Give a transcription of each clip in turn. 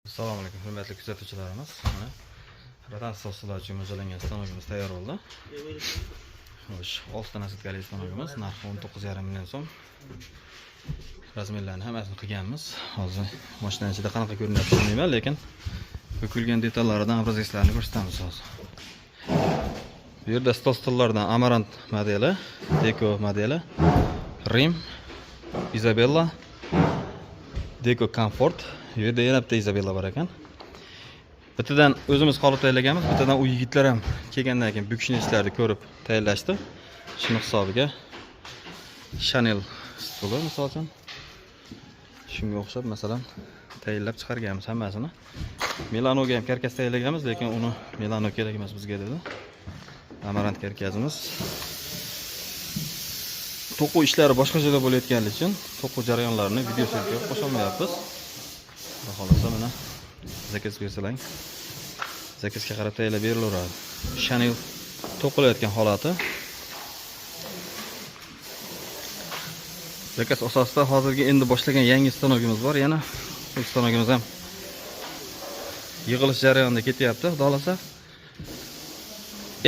Assalomu alaykum, hurmatli kuzatuvchilarimiz. Mana rotan stollar uchun mo'ljallangan stanogimiz tayyor bo'ldi. Xo'sh, 6 ta насадка li stanogimiz, narxi 19,5 million so'm. Размер larni hammasini qilganmiz. Hozir mashina ichida qanaqa ko'rinyapti bilmayman, lekin bukilgan detallaridan образец larni ko'rsatamiz hozir. Bu yerda stol stollardan Amarant modeli, Deco modeli, Rim, Isabella, Deco Comfort. Bu yerda yana bitta Isabella bor ekan. Bittadan o'zimiz qolib tayyorlaganmiz, bittadan u yigitlar ham kelgandan keyin bukishni ishlarini ko'rib tayyorlashdi. Shuni hisobiga Chanel stoli, misol uchun, shunga o'xshab, masalan, tayyorlab chiqarganmiz hammasini. Milanoga ham karkas tayyorlaganmiz, lekin uni Milano kerak emas bizga dedi. Amarant karkasimiz. To'quv ishlari boshqa joyda bo'layotganligi uchun to'quv jarayonlarini video syomkaga qo'sholmayapmiz. Xudo xohlasa, mana заказ bersalang, заказ ga qarab tayyorlab berilaveradi. Chanel to'qilayotgan holati. Заказ asosida hozirgi endi boshlagan yangi stanogimiz bor. Yana bu stanogimiz ham yig'ilish jarayonida ketyapti, xudo xohlasa.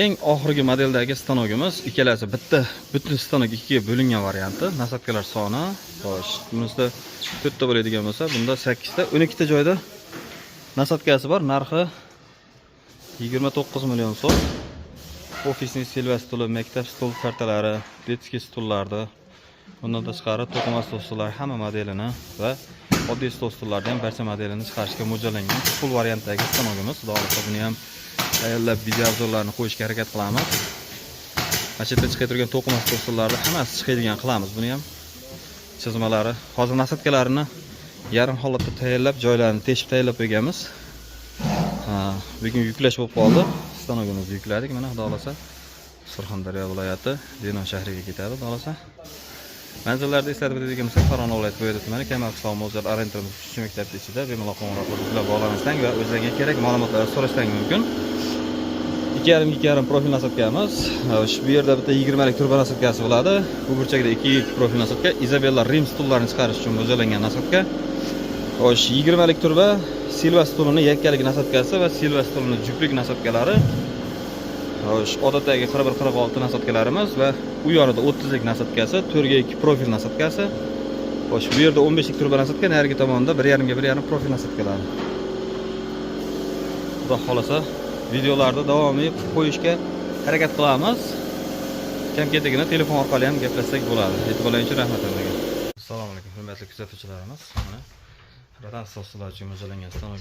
Eng oxirgi modeldagi stanogimiz, ikkalasi bitta, butun stanok ikkiga bo'lingan varianti. Насадка lar soni, xo'sh, bunisida 4 ta bo'ladigan bo'lsa, bunda 8 ta, 12 ta joyda насадка si bor. Narxi 29 million so'm. Офисный Silva stoli, maktab stol kartalari, детский stullarni, undan tashqari to'qima stol stollar hamma modelini va oddiy stol stollarni ham barcha modelini chiqarishga mo'ljallangan full variantdagi stanogimiz. Xudo xohlasa, buni ham tayyorlab video обзор larni qo'yishga harakat qilamiz. Mana shu yerda chiqib turgan to'qima stol stollarni hammasi chiqadigan qilamiz. Buni ham chizmalari, hozir насадка larini yarim holatda tayyorlab, joylarini teshib tayyorlab qo'yganmiz. Ha, bugun yuklash bo'lib qoldi. Stanogimizni yukladik. Mana, xudo xohlasa, Surxondaryo viloyati Denon shahriga ketadi, xudo xohlasa. Manzillarda eslatib o'tadigan bo'lsak, Farg'ona viloyati Bo'yada tumani, Kamal qishlog'i, Mo'zar Oriental uchinchi maktabni ichida bemalol qo'ng'iroq qilib bizlar bog'lansang va o'zlariga kerak ma'lumotlarni so'rashlang mumkin. 2,5 2,5 profil насадка miz. Xo'sh, bu yerda bitta 20 lik turba насадка si bo'ladi. Bu burchakda 2 profil насадка, Isabella Rim stullarini chiqarish uchun mo'ljallangan насадка. Xo'sh, 20 lik turba Silva stulini yakkalik насадка si va Silva stulini juplik насадка lari. Xo'sh, odatdagi 41 46 насадка larimiz va u yonida 30 lik насадка si, 4 ga 2 profil насадка si. Xo'sh, bu yerda 15 lik turba насадка, narigi tomonda 1,5 ga 1,5 profil насадка lari. Xudo xohlasa, videolarda davomiy qo'yishga harakat qilamiz. Kam ketigini telefon orqali ham gaplashsak bo'ladi. E'tiborlaring uchun rahmat hammaga. Assalomu alaykum, hurmatli kuzatuvchilarimiz. Mana rotan stollar uchun mo'ljallangan stanok.